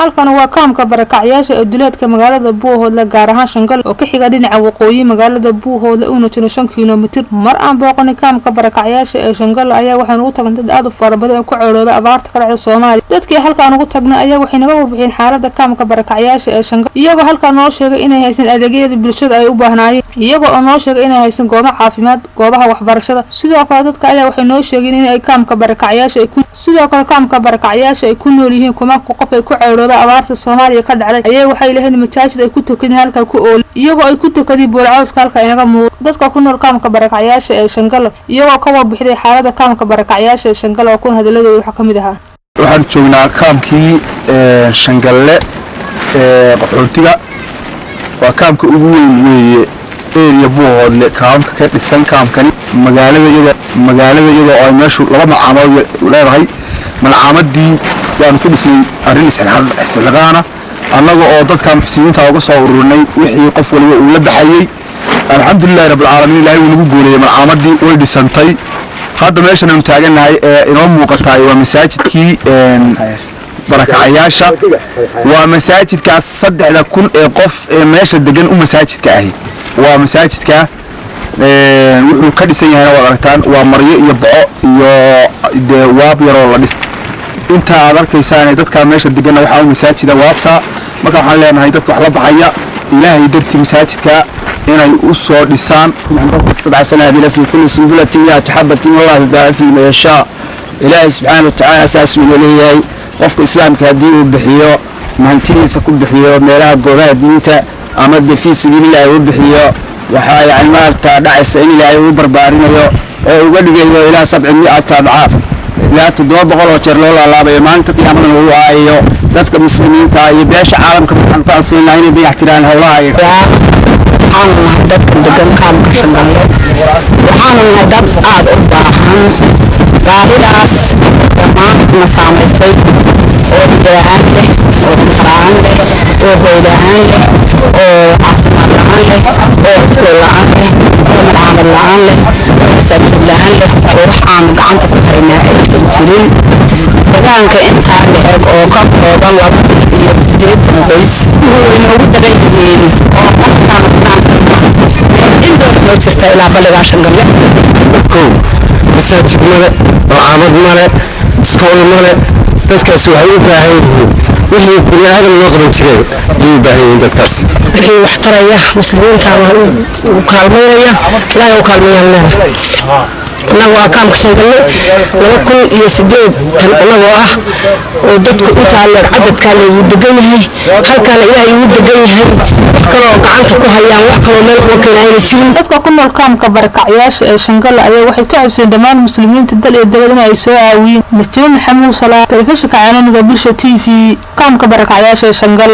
Halkan waa kaamka barakacyaasha ee duleedka magaalada Buuhoodle, gaar ahaan Shangal oo ka xiga dhinaca waqooyi magaalada Buuhoodle una jiro 5 kilomitir. Mar aan booqanay kaamka barakacyaasha ee Shangal ayaa waxaan ugu tagnay dad aad u fara badan oo ku ceeroobay abaarta ka dhacda Soomaaliya. Dadkii halkaan ugu tagnay ayaa waxay naga warbixiyeen xaalada kaamka barakacyaasha ee Shangal, iyagoo halkaan noo sheegay inay haysan adeegyada bulshada ay u baahnaayeen, iyagoo oo noo sheegay inay haysan goobaha caafimaad, goobaha waxbarashada. Sidoo kale dadka ayaa waxay noo sheegeen in ay kaamka barakacyaasha ay ku sidoo kale kaamka barakacyaasha ay ku nool yihiin kumanka qof ay ku ceeroobay abaarta Soomaaliya ka dhacday ayaa waxay lahayn masaajid ay ku tukadeen halka ku ool, iyagoo ay ku tukadeen buulcawska halka inaga muuqdo. Dadka ku nool kaamka barakacyaasha ee Shangalo iyagoo ka warbixday xaalada kaamka barakacyaasha ee Shangalo oo kun hadaladooda waxaa ka mid ahaa: Waxaan joognaa kaamkii Shangalle ee qaxoontiga. Waa kaamka ugu weyn weeye area Buuhoodle kaamka ka dhisan. Kaamkani magaalada iyadoo ay meeshu laba malcaamood leedahay, malcaamadii waanu ku dhisnay arrin isxilqaana, annaga oo dadka muxsiniinta uga soo ururinay wixii qof waliba uu la baxayey. Alxamdulilahi rabbilcaalamiin, Ilahay wuu nagu guuleeyey, malcaamadii way dhisantay. Hadda meeshan aynu taagannahay ee inoo muuqataay waa masaajidkii barakacayaasha. Waa masaajidkaas 3000 ee qof ee meesha degan u masaajidka ahi. Waa masaajidka wuxuu ka dhisan yahayna waad aragtaan, waa maryo iyo boco iyo dee waab yaroo la dhis. Inta aad arkaysaan dadka meesha deganna waxaa u masaajida waabta. Marka waxaan leenahay dadka wax la baxaya Ilaahay dartii masaajidka inay u soo dhisaan. سبع سنابل في كل سنبلة 100 حبة، والله يضاعف لمن يشاء. Ilaahay subxaana watacaala saasuu ina leeyahay: qofka islaamka haddii uu bixiyo, hantidiisa ku bixiyo meelaha goobaha diinta ama dee fii sabiilillahi uu bixiyo, waxaa yani maaragta dhacaysa in Ilaahay uu barbaarinayo oo uga dhigayo ilaa 700 أضعاف, ilaa 700 oo jeer loo laalaabayo. Maalinta qiyaamadana uu aayayo. Dadka muslimiinta iyo beesha caalamka waxaan ka codsanaa inay dayactiraan howlaha iyaga. Waxaanu nahay dadka degan kaamka Shangalle. Waxaanu nahay dad aada u baahan. Baahidaas dhammaan na saamaysay oo biyo la'aan leh, oo cunto la'aan leh, oo hoy la'aan leh, oo caafimaad la'aan leh, oo iskool la'aan leh, oo malcaamad la'aan leh, oo masaajid la'aan leh, oo wax aanu gacanta ku haynaa aysan jirin. Degaanka intaa la eg oo ka kooban 280 qoys way noogu daran yihiin oo qofkaanu ku dhaansanaa intooda noo jirta ilaa balligaa Shangalle. Kow, masaajid male, malcaamad male, iskool male. Dadkaas waxay u baahan yihiin wixii bini aadam loo qaban jireen ayay u baahan yihiin dadkaas. Wixii wax taraya muslimiinta u kaalmaynaya, Ilaahay u kaalmeeyaan leena. Annagu waa kaamka Shangalle, 2008 annagoo ah oo dadku intaa leeg cadadkaa laygu degan yahay, halkaana Ilaahay igu degan yahay. Wax kaloo gacanta ku hayaan, wax kaloo meel uga keena ayna jirin. Dadka ku nool kaamka barakacyaasha ee Shangalla ayaa waxay ka codsadeen dhammaan muslimiinta dal iyo dabad in ay soo caawiyeen. Najimo Maxamuud Salaa, telefishinka caalamiga Bulsha TV, kaamka barakacyaasha ee Shangalla.